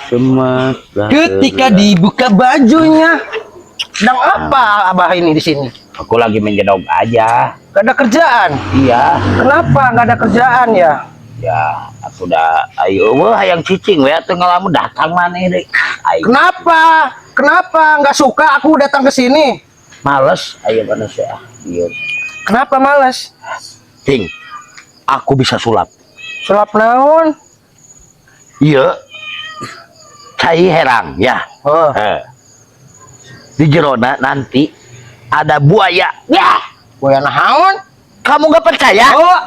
Semata. Ketika dibuka bajunya. Sedang apa Abah ini di sini? Aku lagi menjedog aja. Gak ada kerjaan. Iya. Kenapa nggak ada kerjaan ya? Ya, aku udah ayo wah hayang cicing we atuh ngalamun datang maneh deui. Aing Kenapa? Kenapa nggak suka aku datang ke sini? Males ayo manusia. Iya. Kenapa males? Cing. Aku bisa sulap. Sulap naon? Iya. Cai herang ya. Oh. Eh. Di jerona nanti ada buaya. Ya, Buaya naon? Kamu nggak percaya? Oh,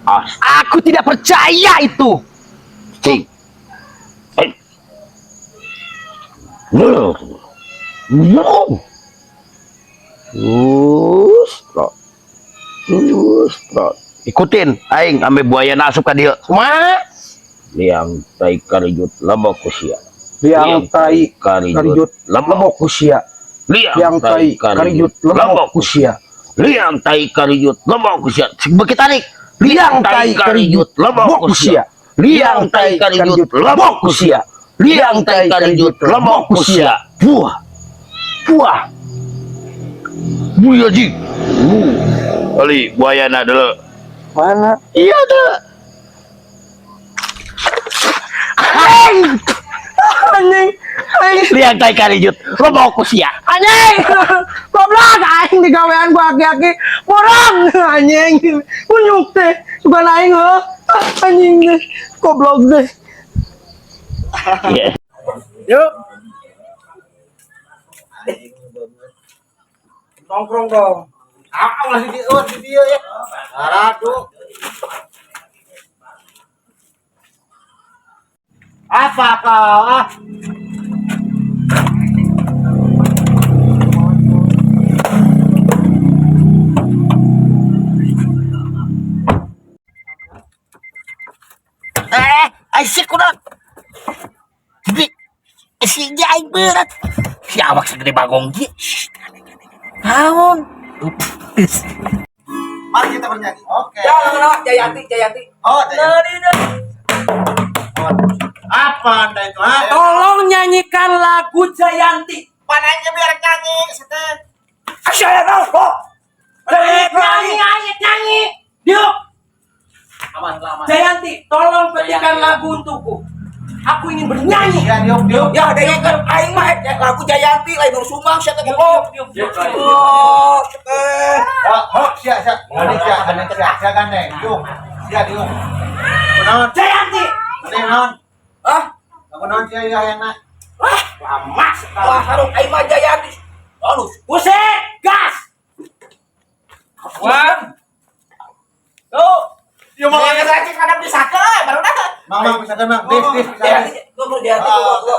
Ah, aku tidak percaya itu. Cing. Eh. Nuh. Nuh. Terus, trot. Terus, trot. Ikutin, aing ambil buaya asup ka dieu. Kumaha? Liang tai karijut lebok ku sia. Liang tai karijut lebok lebok ku sia. Liang tai karijut lebok ku sia. Liang tai karijut lebok ku sia. Beki tarik. Liang tai karijut lebok ku sia. Liang tai karijut lebok ku sia. Liang tai karijut lebok ku sia. Buah. Buah. Buaya ji. Ali buayana dulu. Mana? Iya tuh. Anjing! Anjing! Anjing! Liang tai karijut lebok ku sia. Anjing! Goblok aing digawean ku aki-aki. Borong anjing. Kunyuk teh. Sugan aing heuh. Anjing teh. Goblok teh. Iya. Yuk. Nongkrong dong. Ah, ulah di dieu, di dieu ya. Aduh. Apa kau? Ah. Eh, asik kurang. Jadi, si aing berat. Si awak segede bagong ji. Naon? Mari kita bernyanyi. Oke. Ya, kenapa? Jayanti, Jayanti. Oh, Jayanti. Apa Anda itu? Ha? Tolong nyanyikan lagu Jayanti. Pananya biar nyanyi, sete. Asyik tahu. Nyanyi, nyanyi, nyanyi. Diuk. Aman, aman. Jayanti, tolong berikan lagu untukku. Aku ingin bernyanyi. Ya, diuk, diuk. Ya, dengekeun aing mah lagu Jayanti lain nu Sumbang sia teh goblok. Oh, teh. Oh, oh, sia, sia. Gandeng, sia, gandeng, sia, sia gandeng. Diuk. Sia, diuk. Kunaon? Jayanti. Gandeng naon? Hah? Aku naon sia ya yang nak? Wah, lama sekali. Wah, sarung aing mah Jayanti. Halus. Musik, gas. One. Two. Ya mau nggak saja kadang bisa ke, baru dah. Mang, mang, bisa mang. Dis, dis, bisa. Jayanti, lu Jayanti.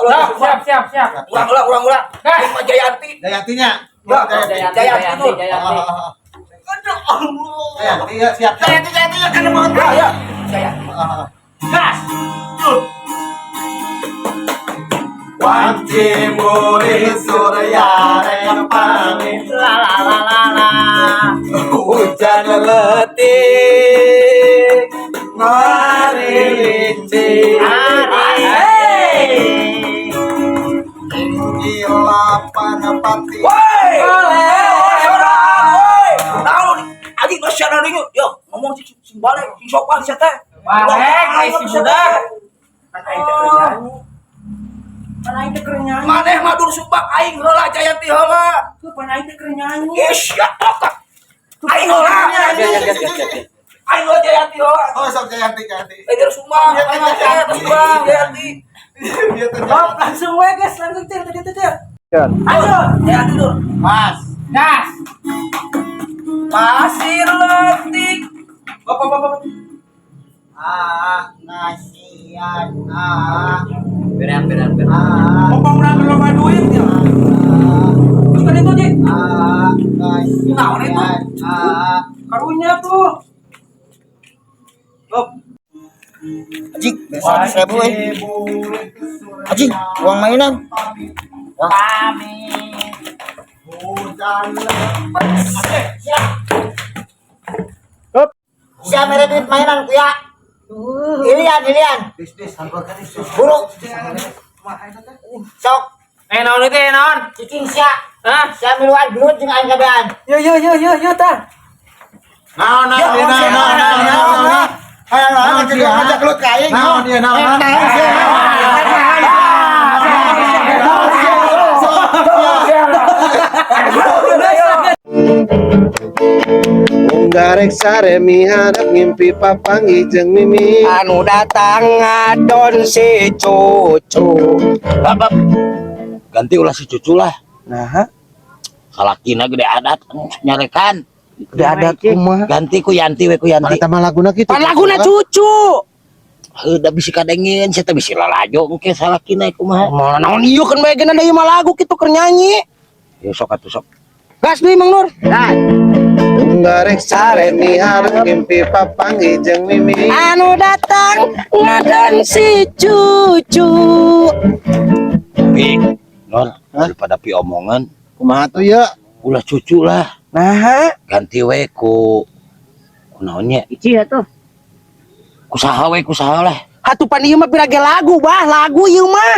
Siap, siap, siap, siap. Ulang, ulang, ulang, ulang. Gas. Aing mah Jayanti. Jayantinya. Ya, Jayanti. Jayanti dulu. Jayanti. Aduh, Allah. Jayanti ya, siap. Jayanti, Jayanti, ya kan banget. Ya, ya. Jayanti. Gas. Wanci muri surya rek pamit La la la la la. Hujan letik mari licin Hey. Tinggi lapan pati. Woi! Woi! Naon? Anjing geus siaran deui. Yo, ngomong sing sing balik, sing sopan sia teh. Balik, ai si budak. Kan aing teh keur nyanyi. Pan aing teh keur nyanyi. Maneh mah dur Sumbang aing heula Jayanti heula. Tuh pan aing teh keur nyanyi. Ish, ya otak. Aing heula. Aing heula Jayanti heula. Oh, sok Jayanti, Jayanti. Eh dur Sumbang, aing mah teh Sumbang Jayanti. Dia tuh Oh, langsung we guys, langsung tir tir tir tir. Ayo, Jayanti dur. Mas. Gas. Pasir letik. Bapak, bapak, bapak. Ah, ngasian ah. Beran, beran, beran. Ah, Ngomong urang berloba duit ya. Terus kan itu, Ji. ah, Naon itu? ngasian ah. Karunya tuh. Ajik, 100.000 eh. Ajik, uang mainan. Hujan Siapa mere duit mainan kuya? Ilian, Ilian. Buru. Sok. Eh naon itu eh naon? Cicing sia. Hah? Sia miluan gelut jeung aing kabehan. Yo yo yo yo yo tah. Naon naon naon naon naon naon. Hayang naon ngajak gelut ka aing. Naon ieu naon naon. Unggarek sare miharep ngimpi papanggih jeung Mimi. Anu datang ngadon si cucu. Bab, bab. Ganti ulah si cucu lah. Nah, Salakina gede adat nyarekan. gede adat kumaha? Ganti ku Yanti we ku Yanti. Mana mah laguna kitu. Pan laguna cucu. Heuh da bisi kadengin sia teh bisi lalajo engke salakina kumaha. Mau naon ieu kan bae geuna ieu mah lagu kitu keur nyanyi. Ya sok atuh sok. Gas deui Mang Nur. Unggarek sare miharep ngimpi papanggih jeung Mimi. Anu datang ngadon si cucu. Pi, Nur, daripada pi omongan, Kumaha tuh ya? ulah cucu lah. Nah, Ganti we ku ku naonnya? Ici atuh. Ku saha we ku saha lah. hatupan ieu mah pirage lagu bah, lagu ieu mah.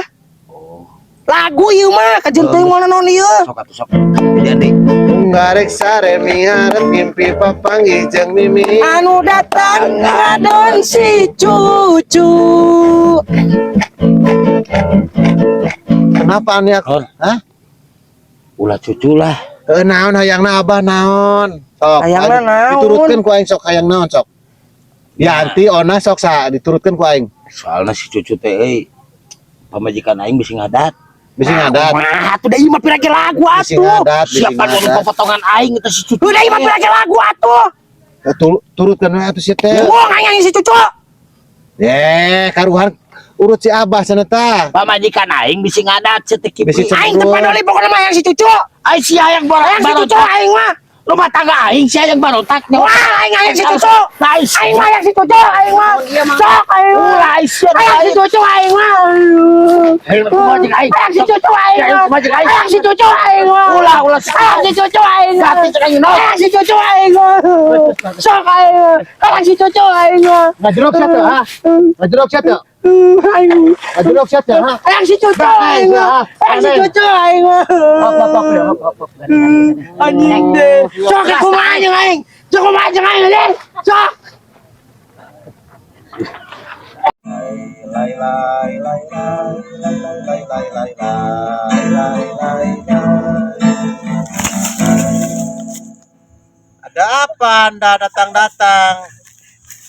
Lagu ieu mah kajeun teuing moal naon ieu. Sok atuh sok. Jadi deui. Unggarek sare miharep ngimpi papanggih jeung Mimi. Anu datang ngadon si cucu. Kenapa nih aku? Nur. Hah? Ulah cucu lah. Eh naon hayangna abah naon? Sok. Hayangna aing- naon? Diturutkeun ku aing sok hayang naon sok. Yanti ona sok sa diturutkeun ku aing. Soalnya si cucu teh euy pamajikan aing bisi ngadat. Bisi ngadat. Wah, atuh da ieu mah pirage lagu Bisi atuh. ngadat, bisi Siapa nu ngadat. potongan aing eta si cucu. Udah ieu mah pirage lagu atuh. Eh, turutkeun we atuh sia teh. Wong aing aing si cucu. Eh, karuhan urut si abah cenah tah. Pamajikan aing bisi ngadat sia teh Bisi Kipli. Aing teu padoli pokona mah yang si cucu. Aing sia yang Hayang si cucu aing mah. Rumah tangga aing sia yang barotak. Wah, aing hayang si cucu. Aing Aing mah hayang si cucu, aing mah. Sok aing mah. Ulah aing sia. Hayang si cucu aing mah. Hayang pamajikan aing. Hayang si cucu aing mah. Pamajikan aing. Hayang si cucu aing mah. Ulah ulah Hayang si cucu aing mah. Ganti cek aing no. Hayang si cucu aing mah. Sok aing mah. Hayang si cucu aing mah. Ngajerok sia teh, ha? Ngajerok sia teh. Aing. Ngajerok sia teh, ha? Hayang si cucu aing mah. Hayang si cucu aing mah. Anjing deh. Sok kumaha jeung aing. Sok kumaha jeung aing anjing. Sok. Lai lai lai lai lai lai lai lai lai lai lai lai. Ada apa Anda datang-datang?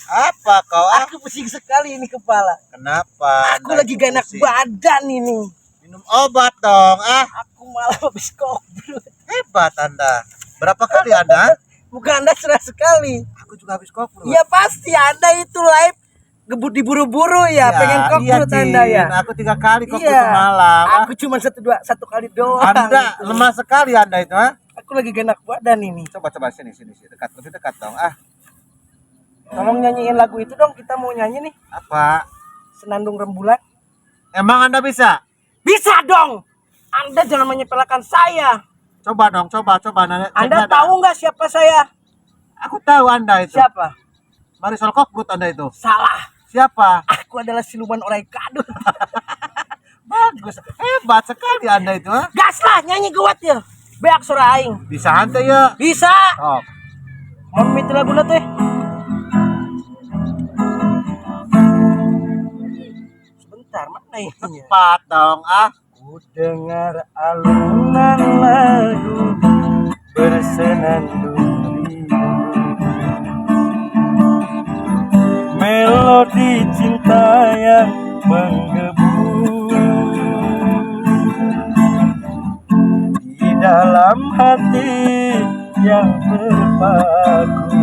Apa kau? Ah, Aku pusing sekali ini kepala. kenapa? Aku Anda lagi gak enak pusing? badan ini. Minum obat dong. Ah, Aku malah habis kobrut. hebat Anda. Berapa kali Anda? Muka Anda cerah sekali. Aku juga habis koprut. Ya pasti Anda itu live gebut diburu-buru ya, pengen kokrut iya, Anda ya. Cin. Aku 3 kali koprut Iya. semalam. Ah, Aku cuma satu dua satu kali doang. Anda gitu. lemah sekali Anda itu, ah. Aku lagi gak enak badan ini. Coba coba sini sini sini dekat lebih dekat dong. Ah, Tolong nyanyiin lagu itu dong, kita mau nyanyi nih. apa? Senandung Rembulan. Emang Anda bisa? Bisa dong. Anda jangan menyepelekan saya. Coba dong, coba coba. Nanya, cek Anda nada. tahu nggak siapa saya? Aku tahu Anda itu. Siapa? Marisol Kokrut Anda itu. Salah. Siapa? Aku adalah siluman orai kadut. Bagus. Hebat sekali Anda itu, ah. Gas lah nyanyi kuat ya. Beak suara aing. Bisa hante ya. Bisa. Oh, Memit lagu teh. Sebentar, mana ininya? cepat dong, ah. Ku dengar alunan lagu bersenandung rindu. Melodi cinta yang menggebu di dalam hati yang terpaku.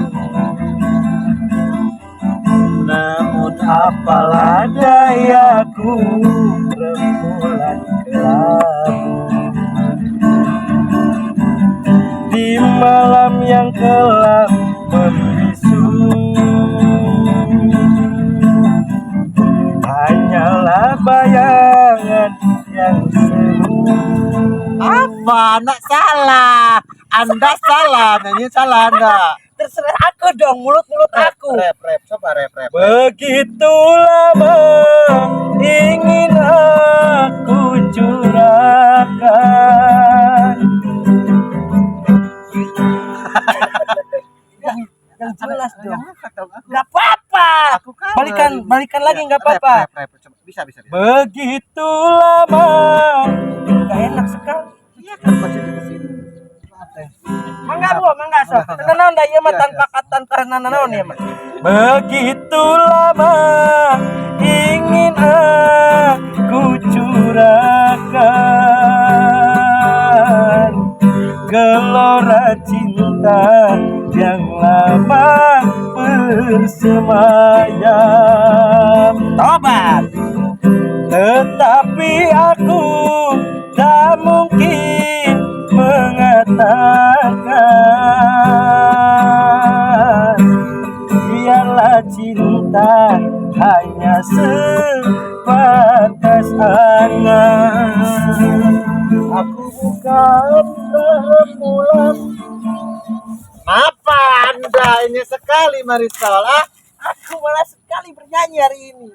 Namun apalah dayaku, rembulan kelabu di malam yang kelam membisu. Hanyalah bayangan yang semu. Apa? Anak salah. Anda salah, nyanyi salah Anda. Terserah aku dong, mulut-mulut aku. Rap, rap, coba rap, rap. Begitu lama ingin aku curahkan. Yang jelas dong. Gak apa-apa. Aku cover. Balikan, balikan lagi nggak Rap, apa-apa. Rap, rap, coba. Bisa, bisa, bisa. Begitu lama. Gak enak sekali. Iya kan pasti ke sini. Mangga bu, mangga sok. Tenang da ieu mah tanpa tanpa nanaon ieu mah. Begitu lama ingin aku curahkan gelora cinta yang lama bersemayam. Tobat. Tetapi aku tak mungkin mengatakan. Biarlah cinta hanya sebatas angan. Aku bukan rembulan. Apa Anda ini sekali Marisol? Ah, Aku malas sekali bernyanyi hari ini.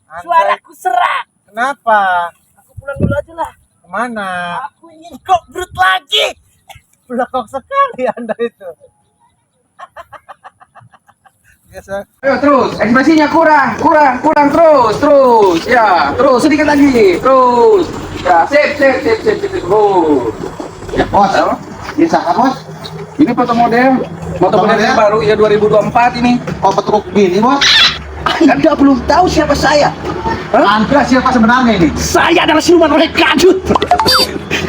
Anda- Suaraku serak. Kenapa? Aku pulang dulu aja lah. Kemana? Aku ingin brut lagi. Belakang sekali Anda itu. Biasa. Ayo terus, ekspresinya kurang, kurang, kurang terus, terus, ya, terus sedikit lagi, terus, ya, sip, sip, sip, sip, sip, sip. Oh. Ya, Bos, bisa apa, bos? Ini foto model, foto model model? baru ya 2024 ini. Kok petruk gini, bos? Anda belum tahu siapa saya. Anda siapa sebenarnya ini? Saya adalah siluman oleh kadut.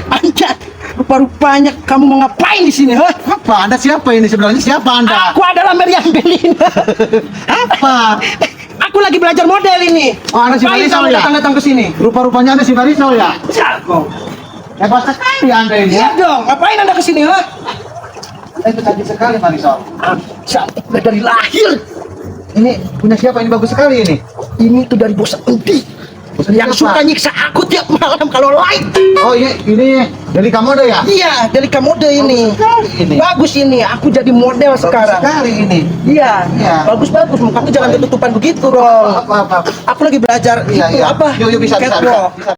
Anda rupa-rupanya kamu mau ngapain di sini, hah? Apa? Anda siapa ini sebenarnya? Siapa Anda? Aku adalah Meriam Bellina. Apa? Aku lagi belajar model ini. Oh, Anda si Ngapain Marisol kamu ya? datang-datang ke sini? Rupa-rupanya Anda si Marisol ya? Jago. Hebat sekali Anda ini Iya ya. dong, ngapain Anda ke sini, hah? Anda itu cantik sekali Marisol. Cantik udah dari lahir. Ini punya siapa? Ini bagus sekali ini. Ini tuh dari bos Endi. Bos Endi Yang siapa? suka nyiksa aku tiap malam kalau live. Oh ini dari kamu ada ya? Iya, dari Kamode ini. Sekali ini. Bagus ini, aku jadi model Bagus sekarang. sekali ini. Iya, Iya. bagus-bagus. Mukaku jangan ketutupan begitu dong. Apa apa? Aku lagi belajar Iya itu iya. apa? Yuk yuk bisa bisa bisa. Catwalk. Bisa.